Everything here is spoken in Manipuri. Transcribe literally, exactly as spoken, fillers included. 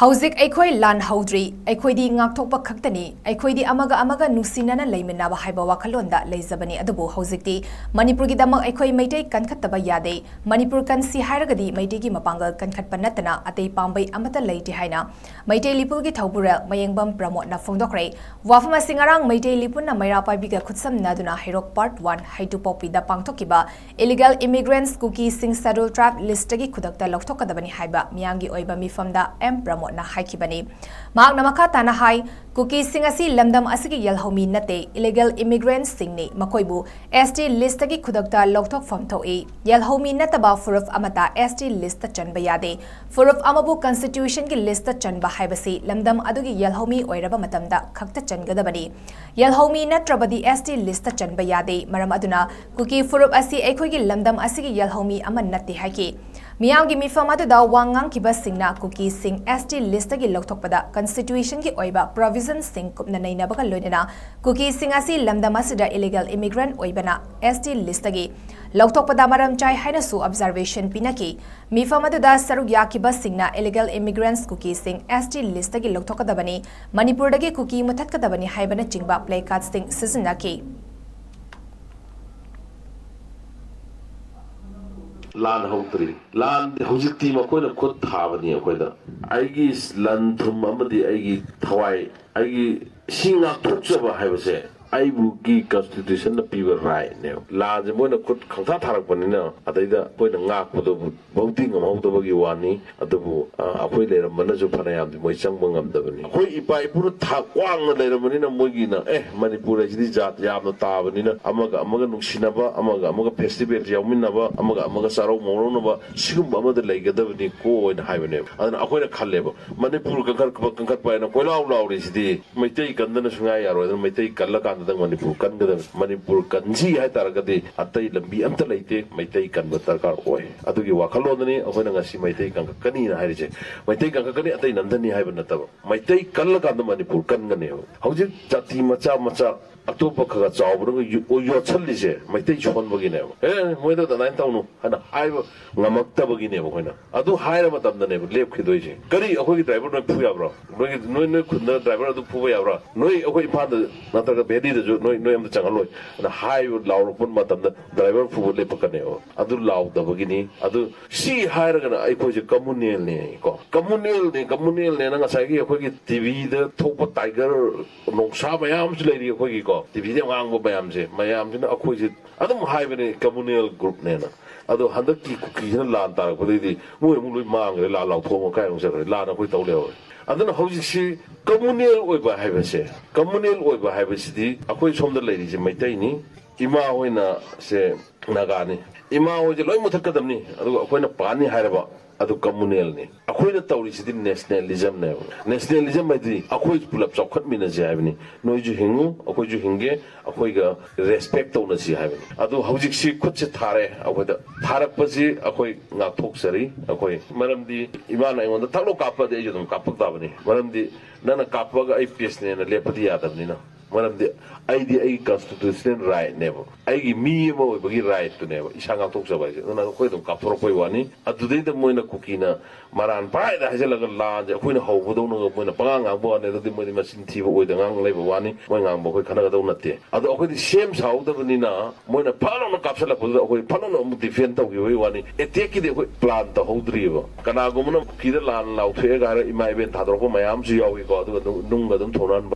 ꯍꯧꯖꯤꯛ ꯑꯩꯈꯣꯏ ꯂꯥꯟ ꯍꯧꯗ꯭ꯔꯤ, ꯑꯩꯈꯣꯏꯗꯤ ꯉꯥꯛꯊꯣꯛꯄ ꯈꯛꯇꯅꯤ, ꯑꯩꯈꯣꯏꯗꯤ ꯑꯃꯒ ꯑꯃꯒ ꯅꯨꯡꯁꯤꯅꯅ ꯂꯩꯃꯤꯟꯅꯕ ꯍꯥꯏꯕ ꯋꯥꯈꯜꯂꯣꯟꯗ ꯂꯩꯖꯕꯅꯤ꯫ ꯑꯗꯨꯕꯨ ꯍꯧꯖꯤꯛꯇꯤ ꯃꯅꯤꯄꯨꯔꯒꯤꯗꯃꯛ ꯑꯩꯈꯣꯏ ꯃꯩꯇꯩ ꯀꯟꯈꯠꯇꯕ ꯌꯥꯗꯦ꯫ ꯃꯅꯤꯄꯨꯔ ꯀꯟꯁꯤ ꯍꯥꯏꯔꯒꯗꯤ ꯃꯩꯇꯩꯒꯤ ꯃꯄꯥꯡꯒꯜ ꯀꯟꯈꯠꯄ ꯅꯠꯇꯅ ꯑꯇꯩ ꯄꯥꯝꯕꯩ ꯑꯃꯠꯇ ꯂꯩꯇꯦ ꯍꯥꯏꯅ ꯃꯩꯇꯩ ꯂꯤꯄꯨꯒꯤ ꯊꯧꯕꯨꯔꯦꯜ ꯃꯌꯦꯡꯕꯝ ꯄ꯭ꯔꯃꯣꯗꯅ ꯐꯣꯡꯗꯣꯛꯈ꯭ꯔꯦ꯫ ꯋꯥꯐꯝ ꯑꯁꯤ ꯉꯔꯥꯡ ꯃꯩꯇꯩ ꯂꯤꯄꯨꯅ ꯃꯩꯔꯥ ꯄꯥꯏꯕꯤꯒ ꯈꯨꯠꯁꯝꯅꯗꯨꯅ ꯍꯩꯔꯣꯛ ꯄꯥꯔꯠ ꯋꯥꯟ ꯍꯩꯇꯨꯄꯣꯛꯄꯤꯗ ꯄꯥꯡꯊꯣꯛꯈꯤꯕ ꯏꯂꯤꯒꯦꯜ ꯏꯃꯤꯒ꯭ꯔꯦꯟꯠꯁ ꯀꯨꯀꯤꯁꯤꯡ ꯁꯦꯗ꯭ꯌꯨꯜ ꯇ꯭ꯔꯥꯏꯕ ꯂꯤꯁ꯭ꯠꯇꯒꯤ ꯈꯨꯗꯛꯇ ꯂꯧꯊꯣꯛꯀꯗꯕꯅꯤ ꯍꯥꯏꯕ ꯃꯤꯌꯥꯝꯒꯤ ꯑꯣꯏꯕ ꯃꯤꯐꯝꯗ ꯑꯦꯝ ꯄ꯭ꯔꯃꯣꯗꯅ ꯍꯥꯏꯈꯤꯕꯅꯤ꯫ ꯃꯍꯥꯛꯅ ꯃꯈꯥ ꯇꯥꯅ ꯍꯥꯏ, ꯀꯨꯀꯤꯁꯤꯡ ꯑꯁꯤ ꯂꯝꯗꯝ ꯑꯁꯤꯒꯤ ꯌꯦꯜꯍꯧꯃꯤ ꯅꯠꯇꯦ, ꯏꯂꯤꯒꯦꯜ ꯏꯃꯤꯒ꯭ꯔꯦꯟꯠꯁꯤꯡꯅꯤ꯫ ꯃꯈꯣꯏꯕꯨ ꯑꯦꯁ ꯇꯤ ꯂꯤꯁ꯭ꯠꯇꯒꯤ ꯈꯨꯗꯛꯇ ꯂꯧꯊꯣꯛꯐꯝ ꯊꯣꯛꯏ꯫ ꯌꯦꯜꯍꯧꯃꯤ ꯅꯠꯇꯕ ꯐꯨꯔꯨꯞ ꯑꯃꯠꯇ ꯑꯦꯁ ꯇꯤ ꯂꯤꯁ꯭ꯠꯇ ꯆꯟꯕ ꯌꯥꯗꯦ꯫ ꯐꯨꯔꯨꯞ ꯑꯃꯕꯨ ꯀꯟꯁꯇꯤꯇ꯭ꯌꯨꯁꯟꯒꯤ ꯂꯤꯁ꯭ꯠꯇ ꯆꯟꯕ ꯍꯥꯏꯕꯁꯤ ꯂꯝꯗꯝ ꯑꯗꯨꯒꯤ ꯌꯦꯜꯍꯧꯃꯤ ꯑꯣꯏꯔꯕ ꯃꯇꯝꯗ ꯈꯛꯇ ꯆꯟꯒꯗꯕꯅꯤ꯫ ꯌꯦꯜꯍꯧꯃꯤ ꯅꯠꯇ꯭ꯔꯕꯗꯤ ꯑꯦꯁ ꯇꯤ ꯂꯤꯁ꯭ꯠꯇ ꯆꯟꯕ ꯌꯥꯗꯦ꯫ ꯃꯔꯝ ꯑꯗꯨꯅ ꯀꯨꯀꯤ ꯐꯨꯔꯨꯞ ꯑꯁꯤ ꯑꯩꯈꯣꯏꯒꯤ ꯂꯝꯗꯝ ꯑꯁꯤꯒꯤ ꯌꯦꯜꯍꯧꯃꯤ ꯑꯃ ꯅꯠꯇꯦ ꯍꯥꯏꯈꯤ꯫ ꯃꯤꯌꯥꯝꯒꯤ ꯃꯤꯐꯝ ꯑꯗꯨꯗ ꯋꯥ ꯉꯥꯡꯈꯤꯕꯁꯤꯡꯅ ꯀꯨꯀꯤꯁꯤꯡ ꯑꯦꯁ ꯇꯤ ꯂꯤꯁ꯭ꯠꯇꯒꯤ ꯂꯧꯊꯣꯛꯄꯗ ꯀꯟꯁꯇꯤꯇ꯭ꯌꯨꯁꯟꯒꯤ ꯑꯣꯏꯕ ꯄ꯭ꯔꯣꯚꯤꯖꯟꯁꯤꯡ ꯀꯨꯞꯅ ꯅꯩꯅꯕꯒ ꯂꯣꯏꯅꯅ ꯀꯨꯀꯤꯁꯤꯡ ꯑꯁꯤ ꯂꯝꯗꯝ ꯑꯁꯤꯗ ꯏꯂꯤꯒꯦꯜ ꯏꯃꯤꯒ꯭ꯔꯦꯟꯠ ꯑꯣꯏꯕꯅ ꯑꯦꯁ ꯇꯤ ꯂꯤꯁ꯭ꯠꯇꯒꯤ ꯂꯧꯊꯣꯛꯄꯗ ꯃꯔꯝ ꯆꯥꯏ ꯍꯥꯏꯅꯁꯨ ꯑꯣꯕꯖꯥꯔꯚꯦꯁꯟ ꯄꯤꯅꯈꯤ꯫ ꯃꯤꯐꯝ ꯑꯗꯨꯗ ꯁꯔꯨꯛ ꯌꯥꯈꯤꯕꯁꯤꯡꯅ ꯏꯂꯤꯒꯦꯜ ꯏꯃꯤꯒ꯭ꯔꯦꯟꯠꯁ ꯀꯨꯀꯤꯁꯤꯡ ꯑꯦꯁ ꯇꯤ ꯂꯤꯁ꯭ꯠꯇꯒꯤ ꯂꯧꯊꯣꯛꯀꯗꯕꯅꯤ, ꯃꯅꯤꯄꯨꯔꯗꯒꯤ ꯀꯨꯀꯤ ꯃꯨꯊꯠꯀꯗꯕꯅꯤ ꯍꯥꯏꯕꯅꯆꯤꯡꯕ ꯄ꯭ꯂꯦ ꯀꯥꯔꯗꯁꯤꯡ ꯁꯤꯖꯤꯟꯅꯈꯤ꯫ ꯂꯥꯟ ꯍꯧꯗ꯭ꯔꯤ꯫ ꯂꯥꯟ ꯍꯧꯖꯤꯛꯇꯤ ꯃꯈꯣꯏꯅ ꯈꯨꯠ ꯊꯥꯕꯅꯤ ꯑꯩꯈꯣꯏꯗ꯫ ꯑꯩꯒꯤ ꯂꯟ ꯊꯨꯝ ꯑꯃꯗꯤ ꯑꯩꯒꯤ ꯊꯋꯥꯏ, ꯑꯩꯒꯤ ꯁꯤ ꯉꯥꯛꯊꯣꯛꯆꯕ ꯍꯥꯏꯕꯁꯦ ꯑꯩꯕꯨꯒꯤ ꯀꯟꯁꯇꯤꯇ꯭ꯌꯨꯁꯟꯅ ꯄꯤꯕ ꯔꯥꯏꯠꯅꯦꯕ꯫ ꯂꯥꯟꯁꯦ ꯃꯣꯏꯅ ꯈꯨꯠ ꯈꯪꯊꯥ ꯊꯥꯔꯛꯄꯅꯤꯅ ꯑꯗꯩꯗ ꯑꯩꯈꯣꯏꯅ ꯉꯥꯛꯄꯗꯨꯕꯨ ꯐꯧꯗꯤ ꯉꯝꯍꯧꯗꯕꯒꯤ ꯋꯥꯅꯤ꯫ ꯑꯗꯨꯕꯨ, ꯑ, ꯑꯩꯈꯣꯏ ꯂꯩꯔꯝꯕꯅꯁꯨ ꯐꯅꯌꯥꯝꯗꯤ ꯃꯣꯏ ꯆꯪꯕ ꯉꯝꯗꯕꯅꯤ꯫ ꯑꯩꯈꯣꯏ ꯏꯄꯥ ꯏꯄꯨꯅ ꯊꯥꯛ ꯋꯥꯡꯅ ꯂꯩꯔꯝꯕꯅꯤꯅ ꯃꯣꯏꯒꯤꯅ, "ꯑꯦ, ꯃꯅꯤꯄꯨꯔ ꯍꯥꯏꯁꯤꯗꯤ ꯖꯥꯠ ꯌꯥꯝꯅ ꯇꯥꯕꯅꯤꯅ ꯑꯃꯒ ꯑꯃꯒ ꯅꯨꯡꯁꯤꯅꯕ, ꯑꯃꯒ ꯑꯃꯒ ꯐꯦꯁꯇꯤꯚꯦꯜ ꯌꯥꯎꯃꯤꯟꯅꯕ, ꯑꯃꯒ ꯑꯃꯒ ꯆꯥꯔꯧ ꯃꯧꯔꯧꯅꯕ ꯁꯤꯒꯨꯝꯕ ꯑꯃꯗ ꯂꯩꯒꯗꯕꯅꯤꯀꯣ" ꯍꯥꯏꯅ ꯍꯥꯏꯕꯅꯦꯕ꯫ ꯑꯗꯨꯅ ꯑꯩꯈꯣꯏꯅ ꯈꯜꯂꯦꯕ, ꯃꯅꯤꯄꯨꯔ ꯀꯟꯈꯠꯄ, ꯀꯟꯈꯠꯄ ꯍꯥꯏꯅ ꯀꯣꯏꯂꯥꯎ ꯂꯥꯎꯔꯤꯁꯤꯗꯤ ꯃꯩꯇꯩ ꯀꯟꯗꯅ ꯁꯨꯡꯌꯥ ꯌꯥꯔꯣꯏ꯫ ꯑꯗꯨꯅ ꯃꯩꯇꯩ ꯀꯜꯂꯀꯥꯟꯗ ꯍꯟꯗꯛ ꯃꯅꯤꯄꯨꯔ ꯀꯟꯒꯗꯕꯅꯤ꯫ ꯃꯅꯤꯄꯨꯔ ꯀꯟꯁꯤ ꯍꯥꯏꯇꯥꯔꯒꯗꯤ ꯑꯇꯩ ꯂꯝꯕꯤ ꯑꯝꯇ ꯂꯩꯇꯦ, ꯃꯩꯇꯩ ꯀꯟꯕ ꯗꯔꯀꯥꯔ ꯑꯣꯏ꯫ ꯑꯗꯨꯒꯤ ꯋꯥꯈꯜꯂꯣꯟꯗꯅꯤ ꯑꯩꯈꯣꯏꯅ ꯉꯁꯤ ꯃꯩꯇꯩ ꯀꯟꯈꯠꯀꯅꯤꯅ ꯍꯥꯏꯔꯤꯁꯦ꯫ ꯃꯩꯇꯩ ꯀꯟꯈꯠꯀꯅꯤ, ꯑꯇꯩ ꯅꯝꯊꯅꯤ ꯍꯥꯏꯕ ꯅꯠꯇꯕ, ꯃꯩꯇꯩ ꯀꯜꯂꯀꯥꯟꯗ ꯃꯅꯤꯄꯨꯔ ꯀꯟꯒꯅꯦꯕ꯫ ꯍꯧꯖꯤꯛ ꯖꯥꯇꯤ ꯃꯆꯥ ꯃꯆꯥ ꯑꯇꯣꯞꯄ ꯈꯔ ꯆꯥꯎꯕꯅꯒ ꯌꯨ-, ꯌꯣꯠꯁꯜꯂꯤꯁꯦ ꯃꯩꯇꯩ ꯁꯣꯟꯕꯒꯤꯅꯦꯕ꯫ "ꯑꯦ, ꯃꯣꯏꯗ ꯑꯗꯨꯃꯥꯏꯅ ꯇꯧꯅꯨ" ꯍꯥꯏꯅ ꯍꯥꯏꯕ ꯉꯝꯃꯛꯇꯕꯒꯤꯅꯦꯕ ꯑꯩꯈꯣꯏꯅ꯫ ꯑꯗꯨ ꯍꯥꯏꯔ ꯃꯇꯝꯗꯅꯦꯕ ꯂꯦꯞꯈꯤꯗꯣꯏꯁꯦ꯫ "ꯀꯔꯤ, ꯑꯩꯈꯣꯏꯒꯤ ꯗ꯭ꯔꯥꯏꯚꯔ ꯅꯣꯏ ꯐꯨ ꯌꯥꯕ꯭ꯔꯣ? ꯅꯣꯏꯒꯤ, ꯅꯣꯏ, ꯅꯣꯏ ꯈꯨꯟꯗ ꯗ꯭ꯔꯥꯏꯚꯔ ꯑꯗꯨ ꯐꯨꯕ ꯌꯥꯕ꯭ꯔꯥ? ꯅꯣꯏ ꯑꯩꯈꯣꯏ ꯏꯝꯐꯥꯜꯗ ꯅꯠꯇ꯭ꯔꯒ ꯚꯦꯂꯤꯗꯁꯨ ꯅꯣꯏ, ꯅꯣꯏ ꯑꯝꯇ ꯆꯪꯍꯜꯂꯣꯏ" ꯑꯅ ꯍꯥꯏꯕ ꯂꯥꯎꯔꯛꯄ ꯃꯇꯝꯗ ꯗ꯭ꯔꯥꯏꯚꯔ ꯐꯨꯕ ꯂꯦꯞꯄꯛꯀꯅꯦꯕ꯫ ꯑꯗꯨ ꯂꯥꯎꯗꯕꯒꯤꯅꯤ꯫ ꯑꯗꯨ ꯁꯤ ꯍꯥꯏꯔꯒꯅ ꯑꯩꯈꯣꯏꯁꯦ ꯀꯝꯃꯨꯅꯦꯜꯅꯦ ꯀꯣ, ꯀꯝꯃꯨꯅꯦꯜꯅꯦ, ꯀꯝꯃꯨꯅꯦꯜꯅꯦꯅ ꯉꯁꯥꯏꯒꯤ ꯑꯩꯈꯣꯏꯒꯤ ꯇꯤꯚꯤꯗ ꯊꯣꯛꯄ ꯇꯥꯏꯒꯔ ꯅꯣꯡꯁꯥ ꯃꯌꯥꯝ ꯑꯃꯁꯨ ꯂꯩꯔꯤ ꯑꯩꯈꯣꯏꯒꯤꯀꯣ, ꯇꯤꯚꯤꯗ ꯌꯥꯝ ꯉꯥꯡꯕ ꯃꯌꯥꯝꯁꯦ, ꯃꯌꯥꯝꯁꯤꯅ ꯑꯩꯈꯣꯏꯁꯦ ꯑꯗꯨꯝ ꯍꯥꯏꯕꯅꯦ ꯀꯝꯃꯨꯅꯦꯜ ꯒ꯭ꯔꯨꯞꯅꯦꯅ꯫ ꯑꯗꯣ ꯍꯟꯗꯛꯀꯤ ꯀꯨꯀꯤꯁꯤꯅ ꯂꯥꯟ ꯇꯥꯔꯛꯄꯗꯩꯗꯤ ꯃꯣꯏ ꯑꯃꯨꯛ ꯂꯣꯏ ꯃꯥꯡꯈ꯭ꯔꯦ, ꯂꯥꯟ ꯂꯥꯎꯊꯣꯛꯑꯒ ꯀꯥꯏ ꯑꯃꯨꯛ ꯆꯠꯈ꯭ꯔꯦ, ꯂꯥꯟ ꯑꯩꯈꯣꯏ ꯇꯧ ꯂꯩꯍꯧꯔꯦ꯫ ꯑꯗꯨꯅ ꯍꯧꯖꯤꯛꯁꯤ ꯀꯝꯃꯨꯅꯦꯜ ꯑꯣꯏꯕ ꯍꯥꯏꯕꯁꯦ, ꯀꯝꯃꯨꯅꯦꯜ ꯑꯣꯏꯕ ꯍꯥꯏꯕꯁꯤꯗꯤ ꯑꯩꯈꯣꯏ ꯁꯣꯝꯗ ꯂꯩꯔꯤꯁꯦ ꯃꯩꯇꯩꯅꯤ, ꯏꯃꯥ ꯍꯣꯏꯅ ꯁꯦ ꯅꯥꯒꯥꯅꯤ, ꯏꯃꯥ ꯍꯣꯏꯁꯦ ꯂꯣꯏ ꯃꯨꯊꯠꯀꯗꯕꯅꯤ, ꯑꯗꯨꯒ ꯑꯩꯈꯣꯏꯅ ꯄꯥꯅꯤ ꯍꯥꯏꯔꯕ ꯑꯗꯨ ꯀꯝꯃꯨꯅꯦꯜꯅꯤ꯫ ꯑꯩꯈꯣꯏꯅ ꯇꯧꯔꯤꯁꯤꯗꯤ ꯅꯦꯁꯅꯦꯂꯤꯖꯝꯅꯦꯕ꯫ ꯅꯦꯁꯅꯦꯂꯤꯖꯝ ꯍꯥꯏꯗꯤ ꯑꯩꯈꯣꯏ ꯄꯨꯂꯞ ꯆꯥꯎꯈꯠꯃꯤꯟꯅꯁꯤ ꯍꯥꯏꯕꯅꯤ꯫ ꯅꯣꯏꯁꯨ ꯍꯤꯡꯉꯨ, ꯑꯩꯈꯣꯏꯁꯨ ꯍꯤꯡꯒꯦ, ꯑꯩꯈꯣꯏꯒ ꯔꯦꯁꯄꯦꯛ ꯇꯧꯅꯁꯤ ꯍꯥꯏꯕꯅꯤ꯫ ꯑꯗꯣ ꯍꯧꯖꯤꯛꯁꯤ ꯈꯨꯠꯁꯦ ꯊꯥꯔꯦ ꯑꯩꯈꯣꯏꯗ꯫ ꯊꯥꯔꯛꯄꯁꯤ ꯑꯩꯈꯣꯏ ꯉꯥꯛꯊꯣꯛꯆꯔꯤ꯫ ꯑꯩꯈꯣꯏ, ꯃꯔꯝꯗꯤ ꯏꯃꯥꯅ ꯑꯩꯉꯣꯟꯗ "ꯊꯛꯂꯣ ꯀꯥꯞꯄꯗꯤ ꯑꯩꯁꯨ ꯑꯗꯨꯝ ꯀꯥꯞꯄꯛ ꯇꯥꯕꯅꯤ", ꯃꯔꯝꯗꯤ ꯅꯪꯅ ꯀꯥꯞꯄꯒ ꯑꯩ ꯄꯦꯁꯅꯦꯅ ꯂꯦꯞꯄꯗꯤ ꯌꯥꯗꯕꯅꯤꯅ꯫ ꯃꯔꯝꯗꯤ ꯑꯩꯗꯤ ꯑꯩꯒꯤ ꯀꯟꯁꯇꯤꯇ꯭ꯌꯨꯁꯅꯦꯜ ꯔꯥꯏꯠꯅꯦꯕ, ꯑꯩꯒꯤ ꯃꯤ ꯑꯃ ꯑꯣꯏꯕꯒꯤ ꯔꯥꯏꯠꯇꯨꯅꯦꯕ ꯏꯁꯥ ꯉꯥꯛꯊꯣꯛꯆꯕ ꯍꯥꯏꯁꯦ꯫ ꯑꯗꯨꯅ ꯑꯩꯈꯣꯏ ꯑꯗꯨꯝ ꯀꯥꯞꯊꯣꯔꯛꯄꯩ ꯋꯥꯅꯤ꯫ ꯑꯗꯨꯗꯩꯗ ꯃꯣꯏꯅ ꯀꯨꯀꯤꯅ ꯃꯔꯥꯟ ꯄꯥꯏꯗ ꯍꯥꯏꯖꯤꯜꯂꯒ ꯂꯥꯟꯁꯦ ꯑꯩꯈꯣꯏꯅ ꯍꯧꯕꯗꯧꯅꯒ ꯃꯣꯏꯅ ꯄꯉꯥꯡ ꯉꯥꯡꯕ ꯋꯥꯅꯤ꯫ ꯑꯗꯨꯗꯤ ꯃꯣꯏꯗꯤ ꯃꯆꯤꯟ ꯊꯤꯕ ꯑꯣꯏꯗ ꯉꯥꯡ ꯂꯩꯕ ꯋꯥꯅꯤ꯫ ꯃꯣꯏ ꯉꯥꯡꯕ ꯑꯩꯈꯣꯏ ꯈꯟꯅꯒꯗꯧ ꯅꯠꯇꯦ꯫ ꯑꯗꯣ ꯑꯩꯈꯣꯏꯗꯤ ꯁꯦꯝ ꯁꯥꯍꯧꯗꯕꯅꯤꯅ ꯃꯣꯏꯅ ꯐꯠ ꯂꯥꯎꯅ ꯀꯥꯞꯁꯤꯜꯂꯛꯄꯗꯨꯗ ꯑꯩꯈꯣꯏ ꯐꯠ ꯂꯥꯎꯅ ꯑꯃꯨꯛ ꯗꯤꯐꯦꯟ ꯇꯧꯈꯤꯕꯒꯤ ꯋꯥꯅꯤ꯫ ꯑꯦꯇꯦꯛꯀꯤꯗꯤ ꯑꯩꯈꯣꯏ ꯄ꯭ꯂꯥꯟ ꯇꯧꯍꯧꯗ꯭ꯔꯤꯑꯕ꯫ ꯀꯅꯥꯒꯨꯝꯕꯅ ꯀꯨꯀꯤꯗ ꯂꯥꯟ ꯂꯥꯎꯊꯣꯛꯑꯦꯒ ꯍꯥꯏꯔꯒ ꯏꯃꯥ ꯏꯕꯦꯟ ꯊꯥꯗꯣꯔꯛꯄ ꯃꯌꯥꯝꯁꯨ ꯌꯥꯎꯏꯀꯣ꯫ ꯑꯗꯨꯒ ꯑꯗꯨꯝ ꯅꯨꯡꯒ ꯑꯗꯨꯝ ꯊꯣꯡꯅꯍꯟꯕ꯫